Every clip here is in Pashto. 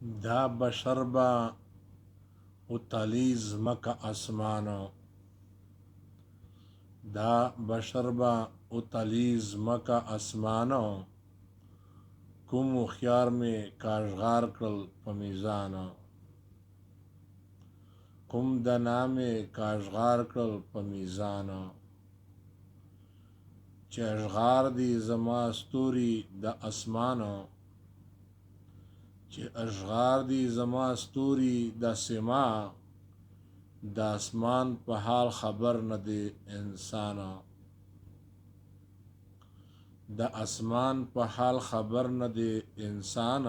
دا بشر به وتلي ځمکه اسمان. دا بشر به وتلي ځمکه اسمان. کوم هوښیار مې کاشغار کړل په میزان. کوم دنا مې کاشغار کړل په میزان. چې اشغار دي زما ستوري د اسمان. چې اشغار دي زما ستوري د سما، د اسمان په حال خبر نه دی انسان. د اسمان په حال خبر نه دی انسان.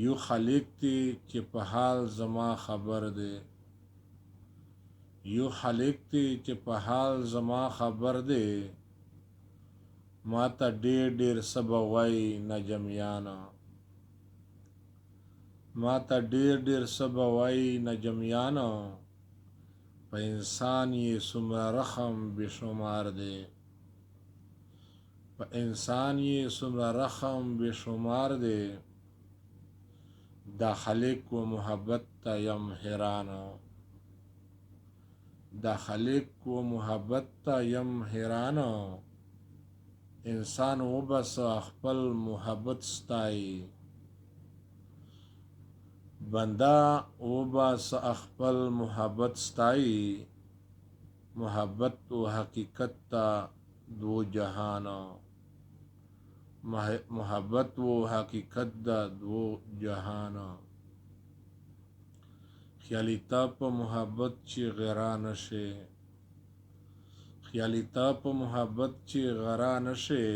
یو خالق دی چې په حال زما خبر دی. یو خالق دی چې په حال زما خبر دی. ما ته ډېر ډېر څه به وایي نجمیان. ما ته ډېر ډېر څه به وایي نجمیان. په انسان یې څومره رحم بې شمار دی. په انسان یې څومره رحم بې شمار دی. دا خالق و محبت ته یم حیران. دا خالق و محبت ته یم حیران. انسان وبسه خپل محبت ستایي. بنده وباسه خپل محبت ستایي. محبت و حقیقت ته دوو جهان. محبت و حقیقت د دوو جهان. خیالي تا په محبت چې غرا نشي. خیالي تا په محبت چې غرا نشي.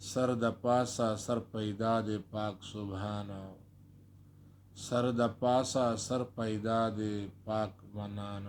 سر د پاسه سر پیدا دی پاک سبحان. سر د پاسه سر پیدا دی پاک منان.